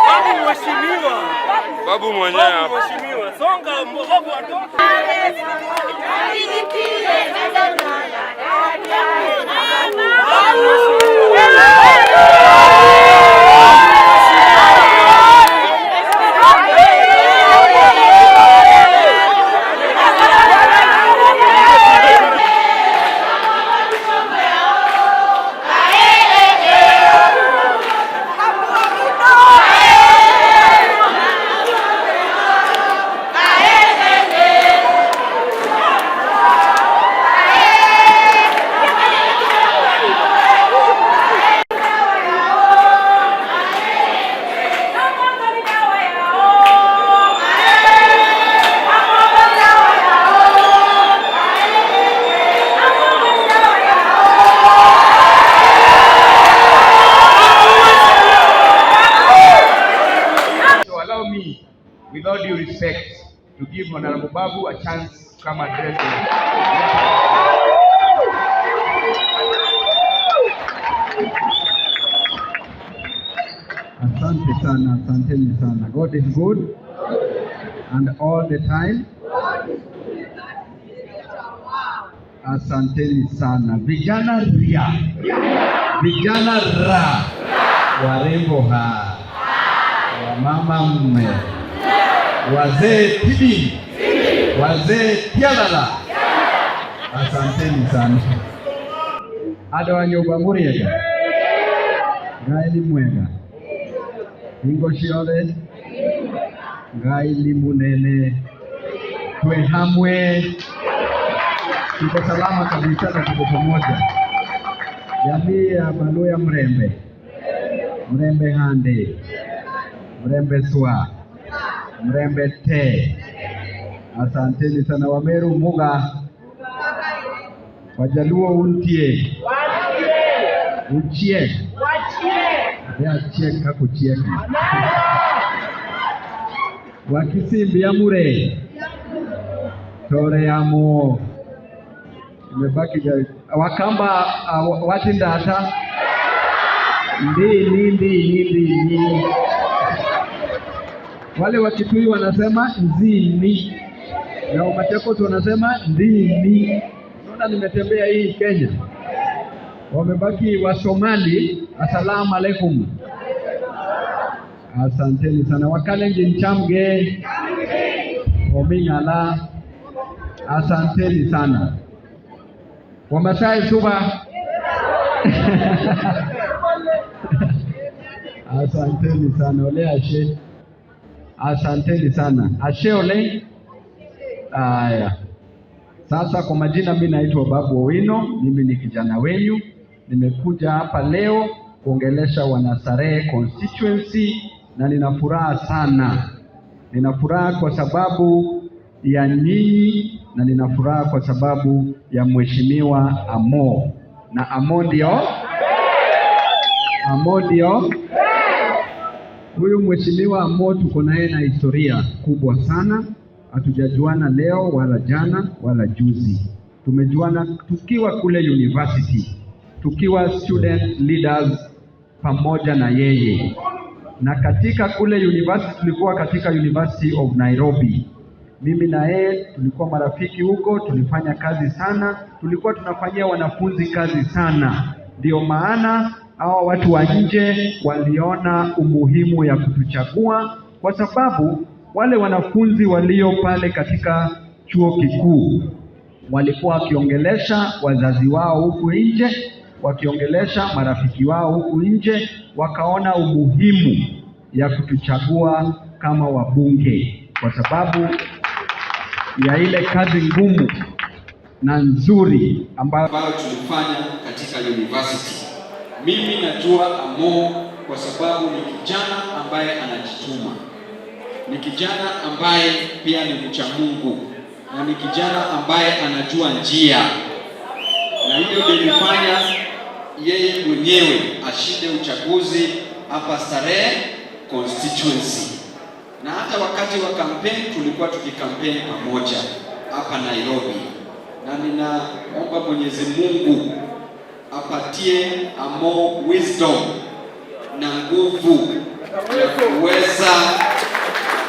Babu mheshimiwa. Babu mwenyewe Babu hapa. Mheshimiwa. Songa babu atoke. So allow me, with all due respect, to give Honorable Babu a chance to come address the. Asante sana, asanteni sana. God is good and all the time. Asanteni sana. Vijana ria, vijana ra, warembo ha, wamama mme, wazee tibi, wazee tialala. Asanteni sana. Andũ a nyũmba mũrĩega? Ngai nĩ mwega hingo ciothe. Ngai nĩ mũnene, twĩ hamwe, tuko salama kabisa na tuko pamoja. Jamii ya Baluya, Mrembe, Mrembe hande, Mrembe swa, Mrembe te. Asanteni sana. Wameru muga, Wajaluo untie, uchiek be achiek kaka ochiek. Wakisimbi amure tore yamo imebaki Wakamba watindata ndini ndini ndini. Wale Wakikuyu wanasema nzini na Wamachakosi wanasema ndini. Unaona, nimetembea hii Kenya. Wamebaki Wasomali. Asalamu alaikum. Asanteni sana. Wakalenjin chamge, Oming'ala, asanteni sana. Wamasai suba. Asanteni sana. Ole ashe. Asanteni sana. Ashe ole. Aya. Sasa kwa majina, mimi naitwa Babu Owino, mimi ni kijana wenyu. Nimekuja hapa leo kuongelesha wanastarehe constituency na nina furaha sana. Nina furaha kwa sababu ya nyinyi na nina furaha kwa sababu ya Mheshimiwa Amo. Na Amo ndio? Amo ndio? Huyu Mheshimiwa Amo tuko naye na historia kubwa sana. Hatujajuana leo wala jana wala juzi. Tumejuana tukiwa kule university, tukiwa student leaders pamoja na yeye. Na katika kule university tulikuwa katika University of Nairobi. Mimi na yeye tulikuwa marafiki huko, tulifanya kazi sana, tulikuwa tunafanyia wanafunzi kazi sana. Ndio maana hawa watu wa nje waliona umuhimu ya kutuchagua, kwa sababu wale wanafunzi walio pale katika chuo kikuu walikuwa wakiongelesha wazazi wao huku nje, wakiongelesha marafiki wao huku nje, wakaona umuhimu ya kutuchagua kama wabunge kwa sababu ya ile kazi ngumu na nzuri ambayo ambayo tulifanya katika university. Mimi najua Amo kwa sababu ni kijana ambaye anajituma, ni kijana ambaye pia ni mcha Mungu na ni kijana ambaye anajua njia, na hiyo ndio ilifanya yeye mwenyewe ashinde uchaguzi hapa Starehe constituency. Na hata wakati wa campaign tulikuwa tukikampeni pamoja hapa Nairobi, na ninaomba Mwenyezi Mungu apatie Amo wisdom na nguvu ya kuweza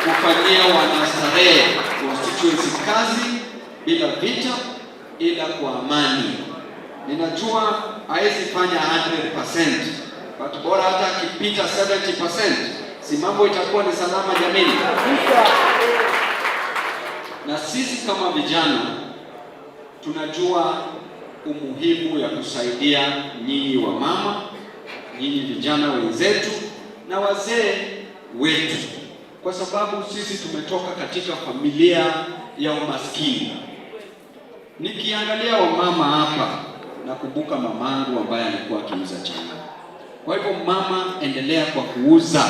kufanyia wanaStarehe constituency kazi bila vita, ila kwa amani. Ninajua hawezi fanya 100%, but bora hata akipita 70%, si mambo itakuwa ni salama jamii. Na sisi kama vijana tunajua umuhimu ya kusaidia nyinyi wa mama, nyinyi vijana wenzetu na wazee wetu, kwa sababu sisi tumetoka katika familia ya umaskini. Nikiangalia wamama hapa, nakumbuka mamangu ambaye alikuwa akiuza chang'aa. Kwa hivyo mama, endelea kwa kuuza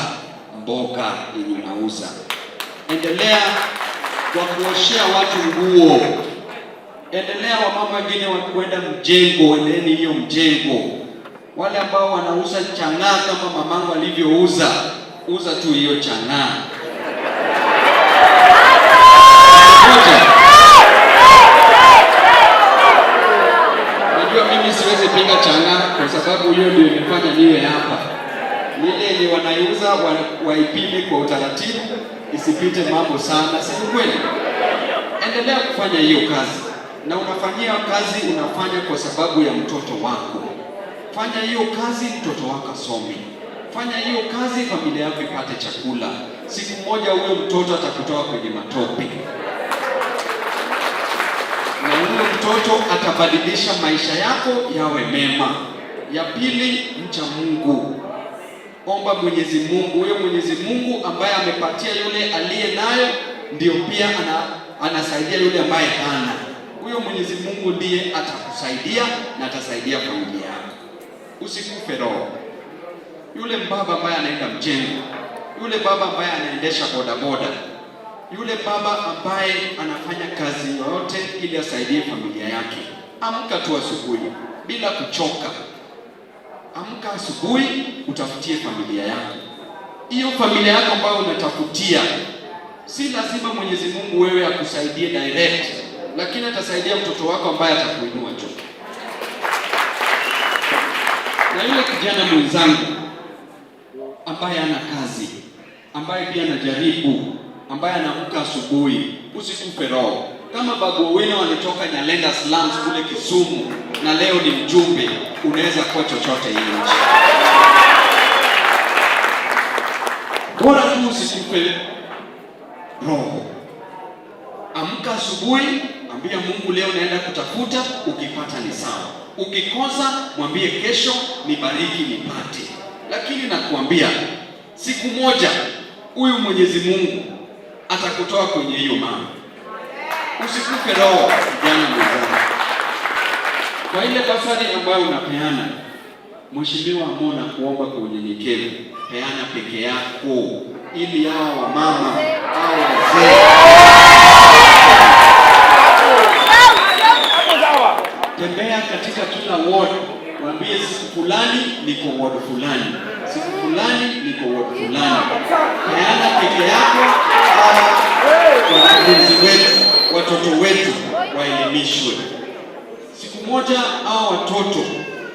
mboga yenye unauza, endelea kwa kuoshea watu nguo, endelea wamama wengine wa kwenda mjengo, endeni hiyo mjengo. Wale ambao wanauza chang'aa kama mamangu alivyouza, uza tu hiyo chang'aa. Moja. Najua mimi siwezi pinga chang'aa kwa sababu hiyo ndio imefanya niwe hapa. Ile yenye wanaiuza waipime kwa utaratibu, isipite mambo sana, si ni kweli? Endelea kufanya hiyo kazi, na unafanyia kazi, unafanya kwa sababu ya mtoto wako. Fanya hiyo kazi, mtoto wako asome. Fanya hiyo kazi, familia yako ipate chakula. Siku moja huyo mtoto atakutoa kwenye matope, na huyo mtoto atabadilisha maisha yako yawe mema. Ya pili, mcha Mungu. Omba Mwenyezi Mungu. Huyo Mwenyezi Mungu ambaye amepatia yule aliye nayo, ndio pia anasaidia yule ambaye hana. Huyo Mwenyezi Mungu ndiye atakusaidia na atasaidia familia yako. Usikufe roho. Yule baba ambaye anaenda mjengo, yule baba ambaye anaendesha bodaboda, yule baba ambaye anafanya kazi yoyote ili asaidie familia yake, amka tu asubuhi bila kuchoka. Amka asubuhi utafutie familia yako. Hiyo familia yako ambayo unatafutia, si lazima Mwenyezi Mungu wewe akusaidie direct, lakini atasaidia mtoto wako ambaye atakuinua juu. Na yule kijana mwenzangu ambaye ana kazi, ambaye pia anajaribu, ambaye anaamka asubuhi, usikufe roho. Kama Babu Owino alitoka Nyalenda slums kule Kisumu na leo ni mjumbe, unaweza kuwa chochote hii nchi. Bora tu usikufe roho. Amka asubuhi, ambia Mungu leo naenda kutafuta, ukipata ni sawa, ukikosa mwambie kesho nibariki nipate. Lakini nakuambia siku moja huyu Mwenyezi Mungu atakutoa kwenye hiyo mambo. Usikufe roho, kijana mwenzangu. Kwa ile bursary ambayo unapeana, Mheshimiwa Amo, nakuomba kwa unyenyekevu, peana peke yako, ili hawa wamama, hawa wazee. Hapo sawa. Tembea katika kila ward, waambie siku fulani niko ward fulani, siku fulani niko ward fulani. Peana peke yako, hawa wanafunzi wetu, watoto wetu waelimishwe. Siku moja hawa watoto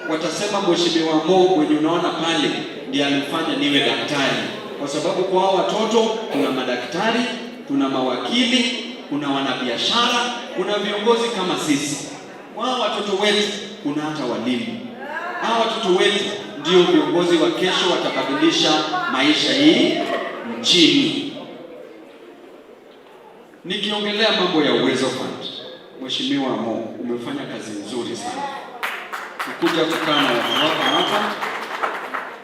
watasema Mheshimiwa Mo mwenye unaona pale ndiye alifanya niwe daktari, kwa sababu kwa hao watoto kuna madaktari, kuna mawakili, kuna wanabiashara, kuna viongozi kama sisi. Kwa hao watoto wetu kuna hata walimu. Hawa watoto wetu ndio viongozi wa kesho, watabadilisha maisha hii nchini. Nikiongelea mambo ya Uwezo Fund, Mheshimiwa Mo, umefanya kazi nzuri sana kukuja kukaa na watu wako hapa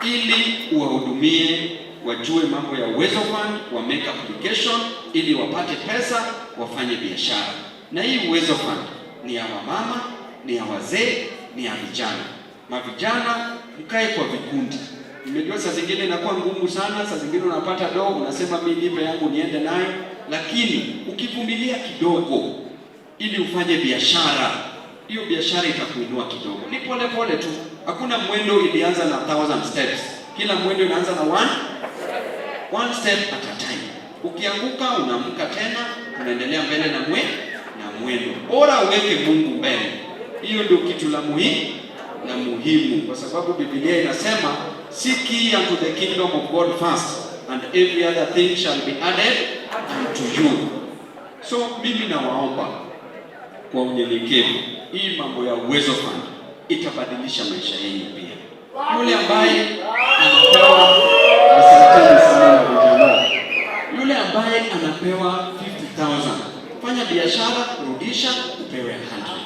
ili uwahudumie, wajue mambo ya Uwezo Fund, wa make application ili wapate pesa wafanye biashara. Na hii Uwezo Fund ni ya wamama, ni ya wazee, ni ya vijana. Mavijana mkae kwa vikundi. Nimejua saa zingine inakuwa ngumu sana, saa zingine unapata doo unasema mimi nipe yangu niende nayo, lakini ukivumilia kidogo ili ufanye biashara, hiyo biashara itakuinua kidogo. Ni pole pole tu, hakuna mwendo ilianza na 1000 steps. Kila mwendo inaanza na one step at a time. Ukianguka unaamka tena, unaendelea mbele na mwendo. Bora uweke Mungu mbele, hiyo ndio kitu la muhimu la muhimu, kwa sababu Biblia inasema, "Seek ye unto the kingdom of God first and every other thing shall be added unto you." So mimi nawaomba kwa unyenyekevu, hii mambo ya Uwezo Fund itabadilisha maisha yenu pia. Yule ambaye anapewa, asanteni sana vijana, yule ambaye anapewa 50,000, fanya biashara, rudisha, upewe 100.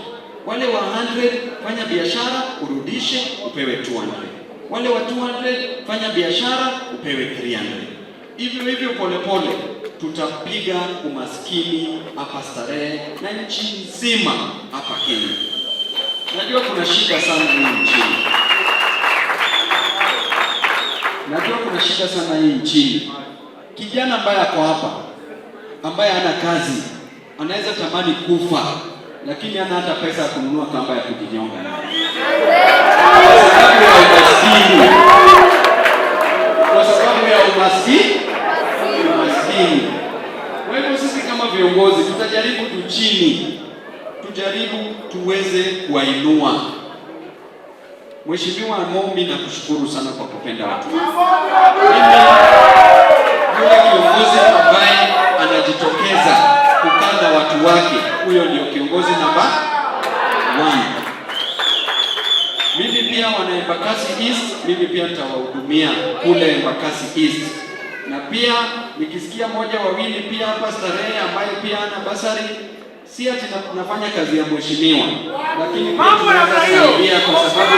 Wale wa 100, fanya biashara, urudishe, upewe 200. Wale wa 200, fanya biashara, upewe 300. Hivyo hivyo polepole tutapiga umaskini hapa Starehe na nchi nzima hapa Kenya. Najua kuna shida sana hii nchini. Najua kuna shida sana hii nchini. Kijana ambaye ako hapa ambaye hana kazi anaweza tamani kufa, lakini hana hata pesa ya kununua kamba ya kujinyonga nayo kwa sababu ya umaskini, kwa sababu ya umaskini. Kwa hivyo sisi kama viongozi tutajaribu tu chini, tujaribu tuweze kuwainua. Mheshimiwa Momi, nakushukuru sana kwa kupenda watu wako. Mimi yule kiongozi ambaye anajitokeza kukaa na watu wake, huyo ndio kiongozi namba 1. Mimi pia wana Embakasi East, mimi pia nitawahudumia kule Embakasi East, na pia nikisikia moja wawili pia hapa Starehe ambaye pia ana bursary, si ati nafanya kazi ya mheshimiwa, lakini pia Mambo tunaweza namna hiyo. Saidia kwa sababu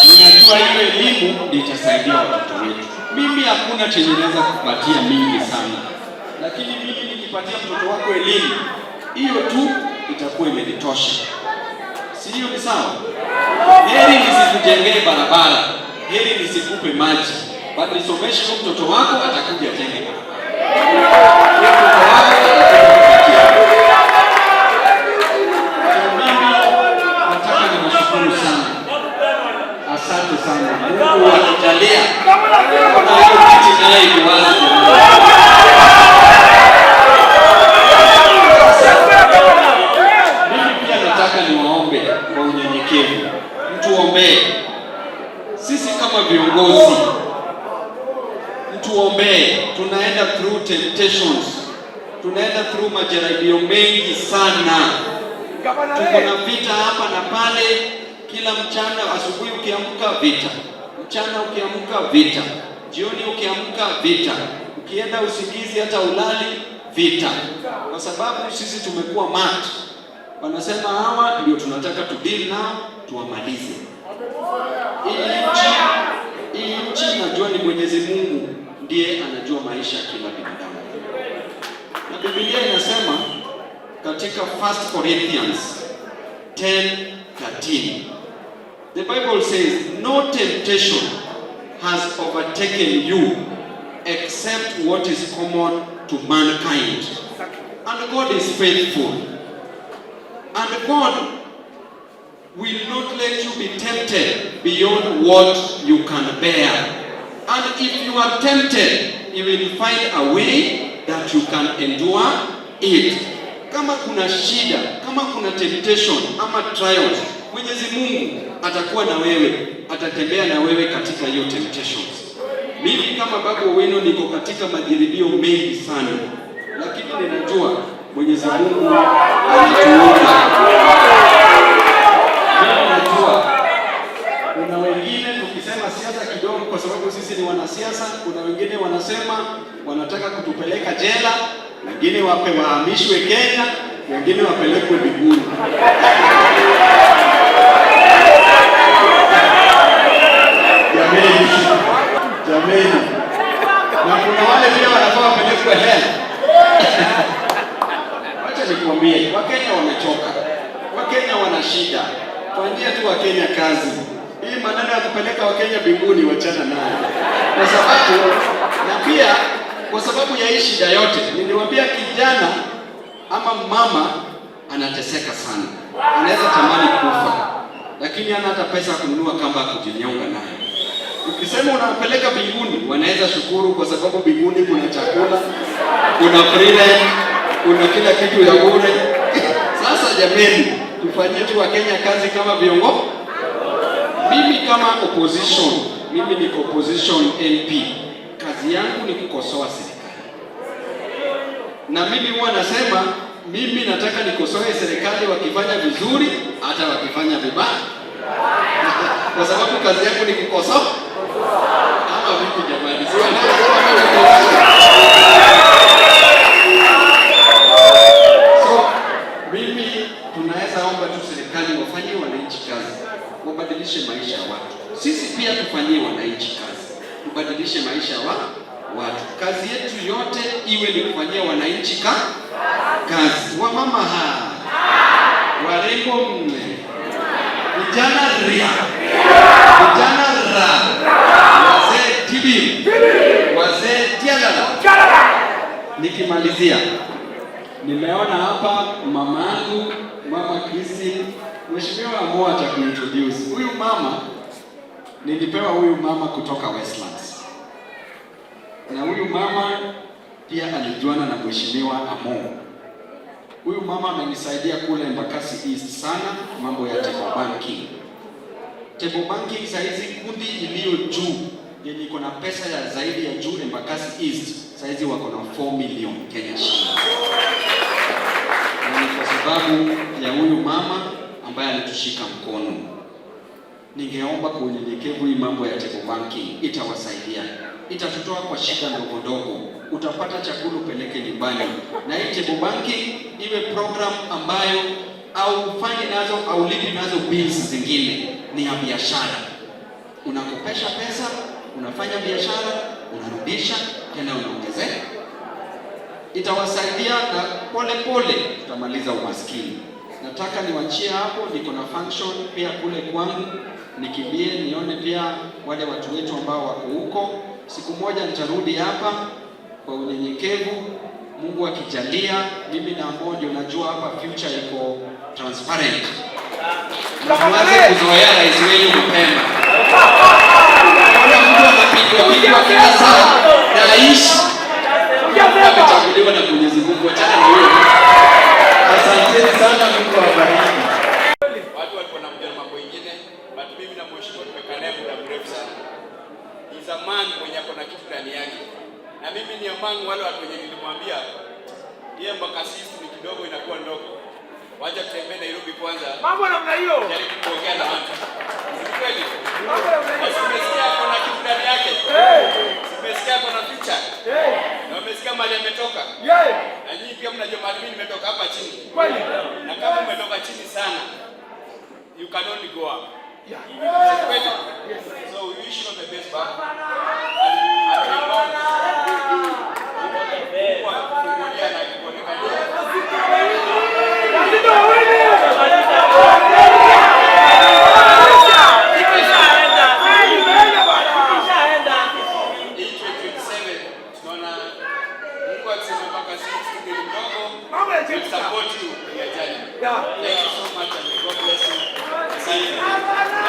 ninajua hiyo elimu itasaidia watoto wetu. Mimi hakuna chenye naweza kupatia mingi sana, lakini mimi nikipatia mtoto wako elimu hiyo tu itakuwa imenitosha. Si hiyo ni sawa? Heri nisikujengee barabara, heri nisikupe maji, but nisomeshe huyo mtoto wako, atakuja ajenge barabara. Huyo mtoto wako atakuja kupatia. So mimi nataka niwashukuru sana. Asante sana. Mungu akijalia, kuna hiyo kiti naye iko wazi, jamani. Mimi pia nataka niwaombe kwa unyenyekevu, mtuombee sisi kama viongozi, mtuombee. Tunaenda through temptations, tunaenda through majaribio mengi sana. Tuko na vita hapa na pale, kila mchana. Asubuhi ukiamka vita, mchana ukiamka vita, jioni ukiamka vita, ukienda usingizi hata ulali vita, kwa sababu sisi tumekuwa mad. Wanasema hawa ndio tunataka tu deal nao, tuwamalize. Hii nchi najua ni Mwenyezi Mungu ndiye anajua maisha ya kila binadamu, na Biblia inasema katika 1 Corinthians 10:13, the Bible says, "No temptation has overtaken you except what is common to mankind. And God is faithful. And God will not let you be tempted beyond what you can bear. And if you are tempted, He will find a way that you can endure it." Kama kuna shida, kama kuna temptation ama trials, Mwenyezi Mungu atakuwa na wewe, atatembea na wewe katika hiyo temptations. Mimi kama Babu Owino niko katika majaribio mengi sana, lakini ninajua Mwenyezi Mungu anatuona. Mimi najua kuna wengine tukisema siasa kidogo, kwa sababu sisi ni wanasiasa, kuna wengine wanasema wanataka kutupeleka jela, wengine wape wahamishwe Kenya, wengine wapelekwe mbinguni. Jameni, jameni, na kuna wale pia wanafaa wapelekwe hell. Wacha nikuambie, Wakenya wamechoka, Wakenya wana shida. Fanyia tu Wakenya kazi. Hii maneno ya kupeleka Wakenya mbinguni, wachana nayo, kwa sababu na pia kwa sababu ya hii shida yote, niliwaambia kijana ama mama anateseka sana, anaweza tamani kufa, lakini hana hata pesa ya kununua kamba ya kujinyonga nayo. Ukisema unawapeleka mbinguni, wanaweza shukuru kwa sababu mbinguni kuna chakula, kuna free rent, kuna kila kitu ya bure. Sasa jameni, tufanyie tu Wakenya kazi kama viongozi. Mimi kama opposition, mimi niko opposition MP, kazi yangu ni kukosoa serikali, na mimi huwa nasema mimi nataka nikosoe serikali wakifanya vizuri, hata wakifanya vibaya, kwa sababu kazi yangu ni kukosoa. Ama vipi jamani? Si wanasema mimi opposition. So mimi tunaweza omba tu serikali wafanyie wananchi kazi, wabadilishe maisha ya watu. Sisi pia tufanyie wananchi kazi, tubadilishe maisha ya watu. Kazi yetu yote iwe ni kufanyia wananchi kazi. Wamama ha, warembo mme, vijana ria, vijana ra, wazee tibi, wazee tialala. Nikimalizia, nimeona hapa mamangu, Mama Christine. Mheshimiwa Amoa atakuintroduce. Huyu mama nilipewa huyu mama kutoka Westlands, na huyu mama pia alijuana na Mheshimiwa Amo. Huyu mama amenisaidia kule Embakasi East sana, mambo ya table banking. Table banking saizi kundi iliyo juu yenye iko na pesa ya zaidi ya juu Embakasi East saizi wako na 4 million Kenya shillings, na ni kwa sababu ya huyu mama ambaye alitushika mkono. Ningeomba kwa unyenyekevu, hii mambo ya table banking itawasaidia, itatutoa kwa shida ndogo ndogo, utapata chakula upeleke nyumbani. Na hii table banking iwe program ambayo haufanyi nazo haulipi nazo bills zingine, ni ya biashara. Unakopesha pesa, unafanya biashara, unarudisha tena, unaongezeka. Itawasaidia na pole pole tutamaliza umaskini. Nataka niwachie hapo, niko na function pia kule kwangu, nikimbie nione pia wale watu wetu ambao wako huko. Siku moja nitarudi hapa kwa unyenyekevu, Mungu akijalia. Mimi na ambao ndio najua hapa future iko transparent, na tuanze kuzoea rais wenu mapema. Ona mtu anapigwa pigwa kila saa na aishi amechaguliwa na Mwenyezi Mungu, achana na huyo. Asanteni sana, Mungu awabariki. Watu walikuwa wanakuja na mambo ingine, but mimi na mheshimiwa tumekaa naye muda mrefu sana. He's a man mwenye ako na kitu ndani yake, na mimi ni among wale watu wenye nilimwambia yeye Embakasi East ni kidogo inakuwa ndogo, wacha tutembee Nairobi kwanza, Mambo namna hiyo. Jaribu kuongea na watu. Si kweli? Mambo namna hiyo. Na simesikia ako na kitu ndani yake, simesikia ako na future, na umesikia mahali ametoka, na nyinyi pia mnajua mahali mimi nimetoka hapa chini, Kweli. Na kama umetoka chini sana, you can only go up. Si kweli? So we wish you all the best, Baba. And we know Mungu akikufungulia na akikuonekania. Wazito wawili. Imeenda bwana. Hii 2027 tunaona Mungu akisema mpaka sisi ni mdogo, Mambo ya we'll chemka. support you in your journey. Yeah. Thank you so much and may God bless you. Asante.